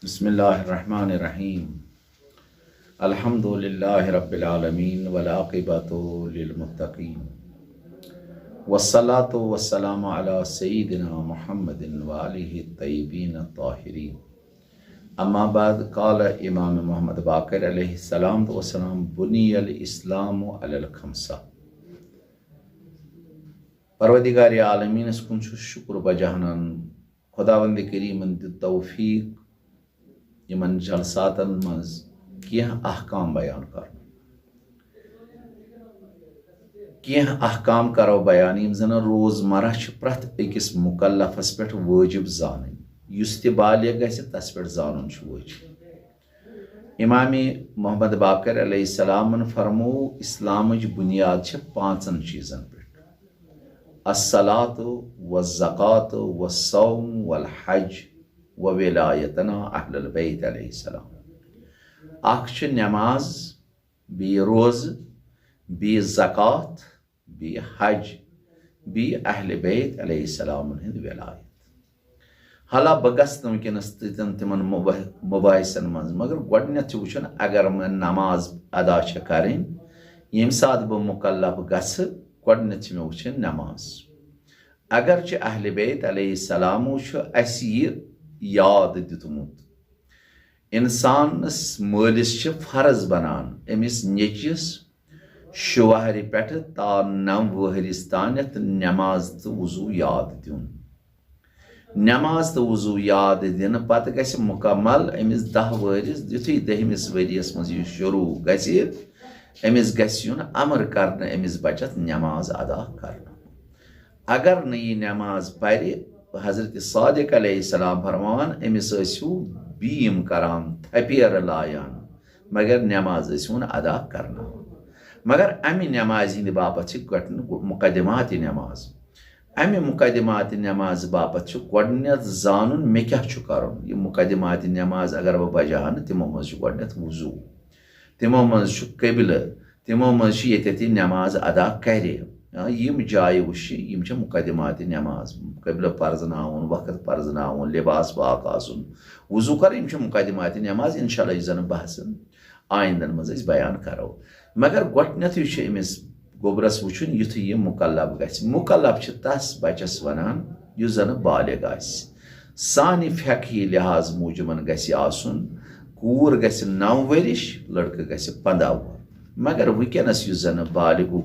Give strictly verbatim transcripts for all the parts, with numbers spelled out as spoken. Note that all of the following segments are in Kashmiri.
بسم الله الرحمن الرحيم. الحمد لله رب العالمين والعاقبة للمتقين، والصلاة والسلام على سيدنا محمد وآله الطيبين الطاهرين. أما بعد، قال إمام محمد باقر عليه الصلاة والسلام: بني الإسلام على الخمسة. پروردگار عالمینس کُن چھُس شُکر بجا انان، خداوند کریمن دیُت توفیق یِمن جلساتن منٛز کینٛہہ احکام بیان کرُن۔ کینٛہہ احکام کرو بیان، یِم زن روزمرہ چھِ پرٛٮ۪تھ أکِس مُکلفس پٮ۪ٹھ وٲجِب زانٕنۍ۔ یُس تہِ بالغ گژھِ، تس پٮ۪ٹھ زانُن چھُ وٲجِب۔ امام محمد باقر علیہ السلامن فرموو، اسلامٕچ بُنیاد چھِ پانٛژن چیٖزن پٮ۪ٹھ: الصلاۃ والزکوۃ والصوم والحج وولایتنا اہل البیت علیہ السلام۔ اکھ چھِ نماز، بیٚیہِ روزٕ، بیٚیہِ زکوٰۃ، بیٚیہِ حج، بیٚیہِ اہل بیت علیہ السلامن ہٕنٛز ولایت۔ حالانکہ بہٕ گژھٕ نہٕ وٕنکیٚنس تِتن تِمن مُبا-، مُباحثن منٛز، مگر گۄڈٕنیتھ چھُ وٕچھُن، اگر مےٚ نماز ادا چھےٚ کرٕنۍ، ییٚمہِ ساتہٕ بہٕ مُکلف گژھٕ، گۄڈٕنیتھ چھِ مےٚ وٕچھِنۍ نماز۔ اگرچہِ اہل بیت علیہ السلامو چھُ اسہِ یہِ یاد دیُتمُت، انسانس مٲلِس چھِ فرض بنان أمِس نیٚچوِس شُوہرِ پٮ۪ٹھٕ تا نَو وُہرِس تانٮ۪تھ نماز تہٕ وضو یاد دیُن۔ نماز تہٕ وضو یاد دِنہٕ پتہٕ گژھِ مُکمل أمِس دَہ وُہرِس، یُتھُے دٔہمِس ؤرِیَس منٛز یہِ شروع گژھِ، أمِس گژھِ یُن امر کرنہٕ أمِس بچس نماز ادا کرنہٕ۔ اگر نہٕ یہِ نماز پرِ، حضرت صادق علیہ السلام فرماوان، أمِس ٲسِو بیٖم کران، تھپیرٕ لایان، مگر نماز ٲسِو نہٕ ادا کرناوان۔ مگر امہِ نمازِ ہٕنٛدِ باپتھ چھِ گۄڈٕ مقدمات نماز۔ امہِ مقدمات نماز باپتھ چھُ گۄڈٕنیتھ زانُن، مےٚ کیٛاہ چھُ کرُن۔ یہِ مقدمات نماز اگر بہٕ بجاونہٕ، تِمو منٛز چھُ گۄڈٕنیتھ وضو، تِمو منٛز چھُ قبلہٕ، تِمو منٛز چھُ ییٚتٮ۪تھ یہِ نماز ادا کرِ۔ آ، یِم جایہِ وٕچھِ، یِم چھِ مقدمات نماز۔ قبلہٕ پرزناوُن، وقت پرزناوُن، لباس پاک آسُن، وضو کرُن، یِم چھِ مقدمات نماز۔ انشاءاللہ یُس زن بحثن آیندن منٛز أسۍ بیان کرو۔ مگر گۄڈٕنیتھٕے چھُ أمِس گوٚبرس وٕچھُن، یُتھُے یہِ مُکلف گژھِ۔ مُکلف چھِ تس بچس ونان، یُس زن بالغ آسہِ۔ سانہِ فقہی لحاظ موٗجوٗبن گژھِ آسُن، کوٗر گژھِ نَو ؤرِش، لڑکہٕ گژھِ پنٛداہ وُہُر۔ مگر وٕنکیٚنس یُس زن بالغُک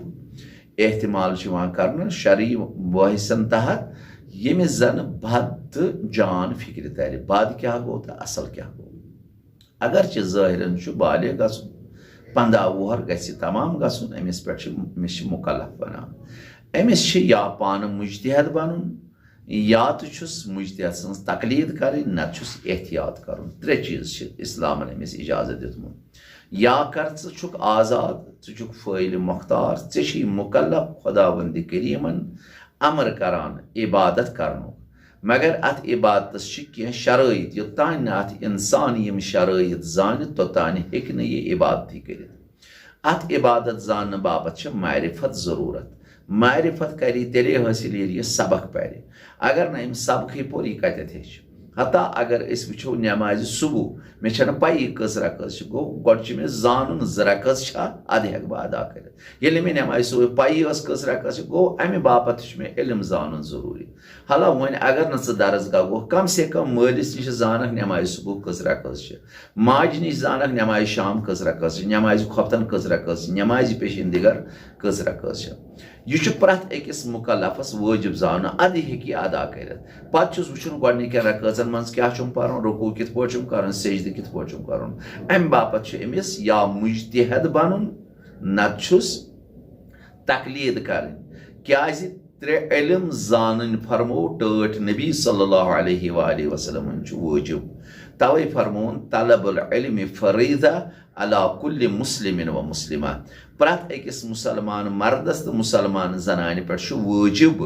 احتمال چھُ یِوان کرنہٕ شرعی مباحثن تحت، ییٚمِس زن بد تہٕ جان فکرِ ترِ، بد کیٛاہ گوٚو تہٕ اصل کیٛاہ گوٚو۔ اگرچہِ ظٲہرن چھُ بالغ گژھُن، پنٛداہ وُہر گژھِ تمام گژھُن، أمِس پٮ۪ٹھ چھِ، أمِس چھِ مُکلف ونان۔ أمِس چھِ یا پانہٕ مجتہد بنُن، یا تہٕ چھُس مجتہد سٕنٛز تقلید کرٕنۍ، نتہٕ چھُس احتیاط کرُن۔ ترٛےٚ چیٖز چھِ اسلامن أمِس اجازت دیُتمُت۔ یا کر ژٕ چھُکھ آزاد، ژٕ چھُکھ فٲعل مختار، ژےٚ چھُے مُکلف خداوند کریمن امر کران عبادت کرنُک۔ مگر اتھ عبادتس چھِ کینٛہہ شرٲیط، یوٚتام نہٕ اتھ انسان یِم شرٲیط زانہِ، توٚتام ہیٚکہِ نہٕ یہِ عبادتٕے کٔرِتھ۔ اتھ عبادت زاننہٕ باپتھ چھِ معرفت ضروٗرت۔ معرفت کری تیٚلے حٲصِل، ییٚلہِ یہِ سبق پرِ۔ اگر نہٕ أمۍ سبقٕے پوٚر، یہِ کتٮ۪تھ ہیٚچھِ؟ حتیٰ اگر أسۍ وٕچھو نمازِ صبح، مےٚ چھنہٕ پَیی کٔژ رکٲژ چھِ، گوٚو گۄڈٕ چھُ مےٚ زانُن زٕ رکٲژ چھا، اَدٕ ہٮ۪کہٕ بہٕ ادا کٔرِتھ۔ ییٚلہِ مےٚ نمازِ صبح پَیی ٲس کٔژ رکٲژ چھِ، گوٚو اَمہِ باپتھ تہِ چھُ مےٚ علم زانُن ضروٗری۔ حالانکہ وۄنۍ اگر نہٕ ژٕ درسگاہ گوٚکھ، کم سے کم مٲلِس نِش زانکھ نمازِ صبح کٔژ رکٲژ چھِ، ماجہِ نِش زانکھ نمازِ شام کٔژ رکٲژ چھِ، نمازِ خۄفتن کٔژ رکٲژ چھِ، نمازِ پیشین دیگر کٔژ رکٲژ چھِ۔ یہِ چھُ پرٛٮ۪تھ أکِس مُکلفس وٲجِب زانُن، اَدٕ ہیٚکہِ یہِ ادا کٔرِتھ۔ پتہٕ چھُس وٕچھُن گۄڈٕنِکٮ۪ن رکٲژن منٛز کیٛاہ چھُم پرُن، رکوع کِتھ پٲٹھۍ چھُم کرُن، سجدٕ کِتھ پٲٹھۍ چھُم کرُن۔ اَمہِ باپتھ چھُ أمِس یا مجتہد بنُن، نتہٕ چھُس تقلید کرٕنۍ۔ کیازِ ترٛےٚ علم زانٕنۍ فرموو ٹٲٹھۍ نبی صلی اللہ علیہ وآلہ وسلمن چھُ وٲجِب۔ توے فرمووُن، طلب العلم فریضہ علی کل مسلم و مسلمہ۔ پرٛٮ۪تھ أکِس مُسلمان مردس تہٕ مُسلمان زنانہِ پٮ۪ٹھ چھُ وٲجِب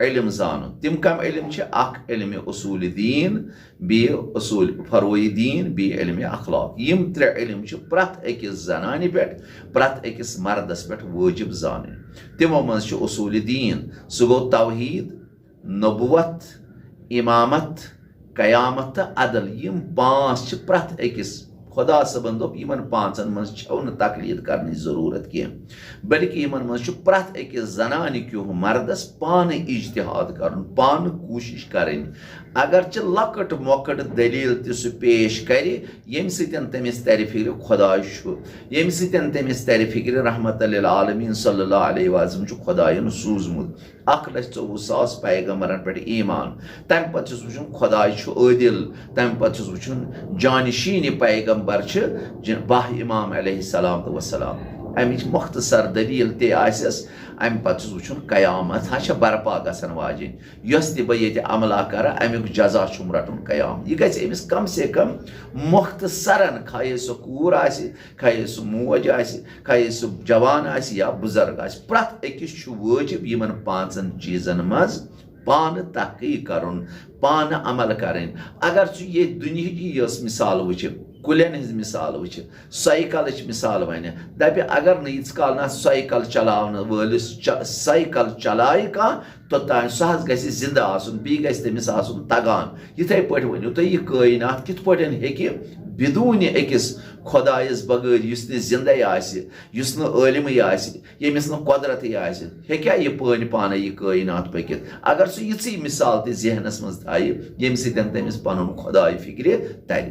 علم زانُن۔ تِم کم علم چھِ؟ اکھ علم اصول دین، بیٚیہِ اصول فروع دین، بیٚیہِ علم اخلاق۔ یِم ترٛےٚ علم چھِ پرٛٮ۪تھ أکِس زنانہِ پٮ۪ٹھ، پرٛٮ۪تھ أکِس مردس پٮ۪ٹھ وٲجِب زانٕنۍ۔ تِمو منٛز چھُ اصول دین، سُہ گوٚو توحید، نبوت، امامت، قیامت تہٕ عدل، یِم پانٛژھ چھِ پرٛٮ۪تھ أکِس۔ خۄدا صٲبن دوٚپ، یِمن پانٛژن منٛز چھَو نہٕ تقلید کرنٕچ ضروٗرت کینٛہہ، بلکہِ یِمن منٛز چھُ پرٛٮ۪تھ أکِس زنانہِ کیُتھ مردس پانہٕ اجتہاد کرُن، پانہٕ کوٗشش کرٕنۍ۔ اگرچہِ لۄکٕٹ مۄکٕٹ دٔلیٖل تہِ سُہ پیش کرِ، ییٚمہِ سۭتۍ تٔمِس ترِ فِکرِ خۄداے چھُ، ییٚمہِ سۭتۍ تٔمِس ترِ فِکرِ رحمت للعالمین صلی اللہ علیہ وسلم چھُ خۄدایَن سوٗزمُت۔ اکھ لچھ ژوٚوُہ ساس پیغمبرن پٮ۪ٹھ ایمان۔ تمہِ پتہٕ چھُس وٕچھُن خۄداے چھُ عٲدِل۔ تمہِ پتہٕ چھُس وٕچھُن جانشین پیغمبر چھِ جن-، باہ امام علیہ السلام تہٕ وسلام۔ امِچ مختصر دلیل تہِ آسٮ۪س۔ امہِ پتہٕ چھُس وٕچھُن قیامت ہا چھےٚ برپا گژھن واجِنۍ۔ یۄس تہِ بہٕ ییٚتہِ عملہ کرٕ، امیُک جزا چھُم رٹُن قیام۔ یہِ گژھِ أمِس کم سے کم مختصرن، کھایے سۄ کوٗر آسہِ، کھایے سُہ موج آسہِ، کھایے سُہ جوان آسہِ یا بُزرگ آسہِ، پرٛٮ۪تھ أکِس چھُ وٲجِب یِمن پانٛژن چیٖزن منٛز پانہٕ تحقیق کرُن، پانہٕ عمل کرٕنۍ۔ اگر ژٕ ییٚتہِ دُنیہٕچ یۄس مثال وٕچھِ، کُلٮ۪ن ہٕنٛز مثال وٕچھِ، سایکلٕچ مثال ونہِ، دپہِ اگر نہٕ ییٖتِس کال نہٕ اَتھ سایکل چلاونہٕ وٲلِس چ-، سایکل چلایہِ کانٛہہ، توٚتام سُہ حظ گژھِ زِندٕ آسُن، بیٚیہِ گژھِ تٔمِس آسُن تگان۔ یِتھَے پٲٹھۍ ؤنِو تُہۍ، یہِ کٲینات کِتھ پٲٹھۍ ہیٚکہِ بدوٗنہِ أکِس خۄدایَس بغٲر، یُس نہٕ زِندَے آسہِ، یُس نہٕ عٲلمٕے آسہِ، ییٚمِس نہٕ قۄدرَتٕے آسہِ، ہیٚکیٛاہ یہِ پٲنۍ پانَے یہِ کٲینات پٔکِتھ؟ اگر سُہ یِژٕے مِثال تہِ ذہنَس منٛز تھایہِ، ییٚمہِ سۭتۍ تٔمِس پَنُن خۄداے فِکرِ تَرِ۔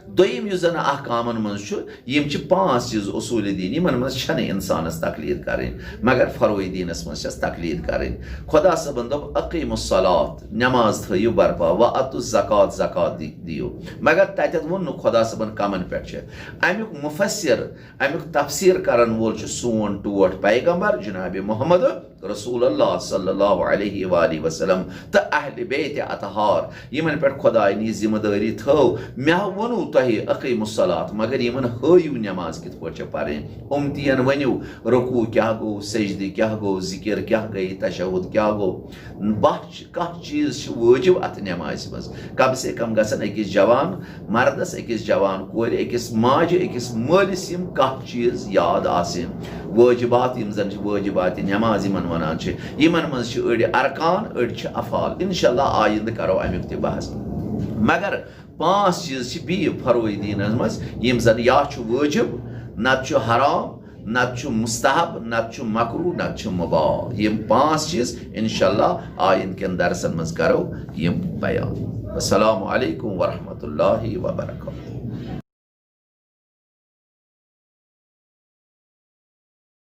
دوٚیِم یُس زَن احکامَن منٛز چھُ، یِم چھِ پانٛژھ چیٖز اصوٗلِ دیٖن، یِمَن منٛز چھَنہٕ اِنسانَس تقلید کَرٕنۍ، مگر فروعِ دیٖنَس منٛز چھَس تقلید کَرٕنۍ۔ خۄدا صٲبَن دوٚپ، "اقیموا الصلاۃ"، نماز تھٲیِو برپا، "و آتوا الزکوۃ"، زکوٰۃ دی-، دِیِو۔ مگر تَتٮ۪تھ ووٚن نہٕ خۄدا صٲبَن کَمَن پٮ۪ٹھ چھِ۔ اَمیُک مُفسِر، اَمیُک تفسیٖر کَرَن وول چھُ سون ٹوٹھ پیغمبر جناب محمد رسول اللہ صلی اللہ علیہ وآلہ وسلم تہٕ اہل بیت اطہار، یِمن پٮ۪ٹھ خۄداے نی ذمہ دٲری تھٲو۔ مےٚ ووٚنوُ تۄہہِ اقیموا الصلاۃ، مگر یِمن ہٲیِو نماز کِتھ پٲٹھۍ چھےٚ پرٕنۍ۔ اُمتین ؤنِو، رکوع کیٛاہ گوٚو، سجدٕ کیٛاہ گوٚو، ذکر کیٛاہ گٔے، تشہد کیٛاہ گوٚو۔ بہہ چ-، کانٛہہ چیٖز چھِ وٲجِب اتھ نمازِ منٛز۔ کم سے کم گژھن أکِس جوان مردس، أکِس جوان کورِ، أکِس ماجہِ، أکِس مٲلِس یِم کانٛہہ چیٖز یاد آسٕنۍ۔ وٲجِبات، یِم زن چھِ وٲجِبات نماز یِمن ونان چھِ، یِمن منٛز چھِ أڑۍ ارکان، أڑۍ چھِ افعال۔ انشاءاللہ آیندٕ کرو امیُک تہِ بحث۔ مگر پانٛژھ چیٖز چھِ بیٚیہِ فروعِ دیٖنس منٛز، یِم زن یا چھُ وٲجِب، نتہٕ چھُ حرام، نتہٕ چھُ مستحب، نتہٕ چھُ مکروہ، نتہٕ چھُ مباح۔ یِم پانٛژھ چیٖز انشاءاللہ آیندٕ کٮ۪ن درسن منٛز کرو یِم بیان۔ السلام علیکم ورحمۃ اللہ وبرکاتہ۔